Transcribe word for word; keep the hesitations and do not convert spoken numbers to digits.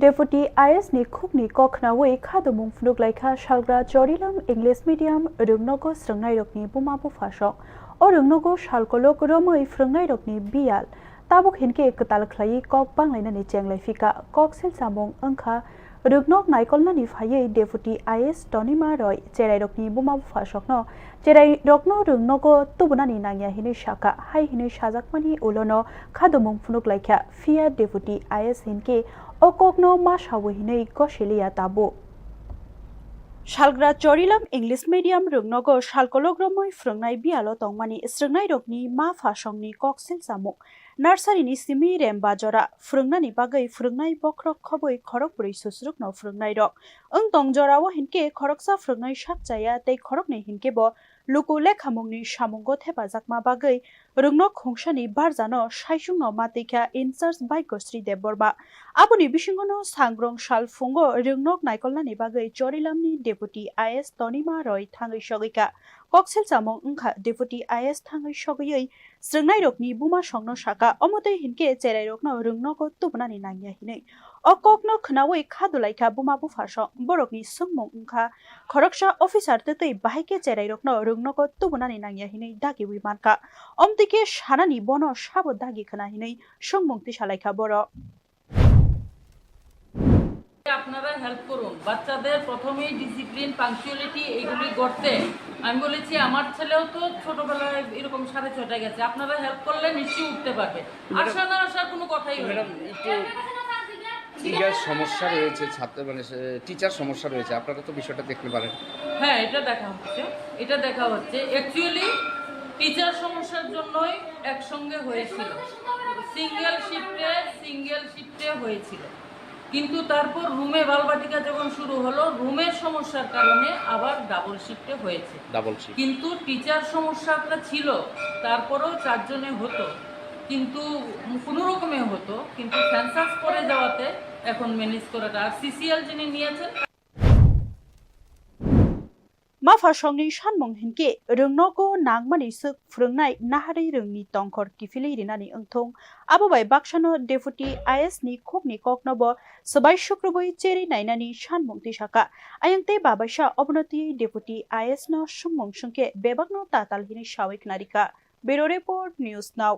Deputy I S ni khukni kok khnaui khadumung phunuk laikha salgra Chorilam English Medium rwngnogo srwngnairokni buma bupha sok. O rwngnogo salkolok romwi phrwngnairokni biyal tabuk hinkhe kwtal khlaiwi kok banglainani chenglaifika. Kok silchamung wngkha rwngnok naikolnani phaiwi Deputy I S Tonima Roy cherairokni buma bupha sokno cherairokno rwngnogo tubunani nangya hinwi sakha, hai hinwi sajakmani ulono khadumung phunuk laikha, phiya Deputy I S hinkhe o kokno ma sawi hinwi gosiliya tabuk. Salgra Chorilam English Medium rwngnogo salkolok romwi phrwngnai biyalo tongmani srwngnairokni ma phasongni kok silchamung. Nursery ni simi Remba jora phrwngnani bagwi phrwngnai bokhorok khobwi khorokbrwi susrukno phrwngnairok wng tong jorao hinkhe khoroksa phrwngnai sak chaya tei khoroknwi hinkhe bo luku lekhamungni samungo thepajakma bagwi rwngnok khungsani barjano saichungno ma twikha in charge Baikyasri Debbarma. Aboni bisingono sangrong sal phungo rwngnok naikolnani bagwi Chorilamni Deputy I S Tonima Roy thangwi sogwikha. Kok silchamung wngkha Deputy I S thangwi sogwiwi srwngnairokni buma songno sakha, omo twi hinkhe cherairokno rwngnogo tubunani nangya hinwi. O kokno khnaui khadulaikha buma buphasong. Borokni swngmung wngkha khoroksa officer twtwi bahai khe cherairokno rwngnogo tubunani nangya hinwi dagiwi mankha. Omtwi khe sanani bono sabo dagi khna hinwi swngmung tisalaikha borok. আপনারা হেল্প করুন, বাচ্চাদের প্রথমেই discipline, punctuality এগুলি গড়তে। আমি বলেছি আমার ছেলেও তো ছোটবেলায় এরকম সাড়ে ছয়টায় গেছে, আপনারা হেল্প করলে নিশ্চয়ই উঠতে পারবে। আসা না আসার কোনো কথাই হয় না। ম্যাডাম, একটু টিচার সমস্যা রয়েছে, ছাত্র মানে টিচার সমস্যা রয়েছে, আপনারা তো বিষয়টা দেখতে পারেন। হ্যাঁ, এটা দেখা হচ্ছে, এটা দেখা হচ্ছে। অ্যাকচুয়ালি টিচার সমস্যার জন্যই একসঙ্গে হয়েছিল, সিঙ্গেল শিফটে সিঙ্গেল শিফটে হয়েছিল। কিন্তু তারপর রুমে বালবাটিকা যখন শুরু হলো, রুমের সমস্যার কারণে আবার ডাবল শিফটে হয়েছে। Double shift. কিন্তু টিচার সমস্যাটা ছিল, তারপরেও চারজনে হতো, কিন্তু কোনো রকমে হতো, কিন্তু সেন্সাস পড়ে যাওয়াতে এখন ম্যানেজ করাটা। আর সিসিএল যিনি নিয়েছেন, Mapha songni sanmung hinkhe rwngnogo nangmani swk phrwngnai naharwi rwngni tongkhor kiphilwi rinani wngthung. Abo bai baksano Deputy I S ni khukni kokno bo swbai sukrubwi cherwi nainani sanmung tisakha. Ayang tei babaisa obono twiwi Deputy I S no swngmung swngkhe bebakno tatal hinwi sawi khnarikha. Bureau Report, News Now.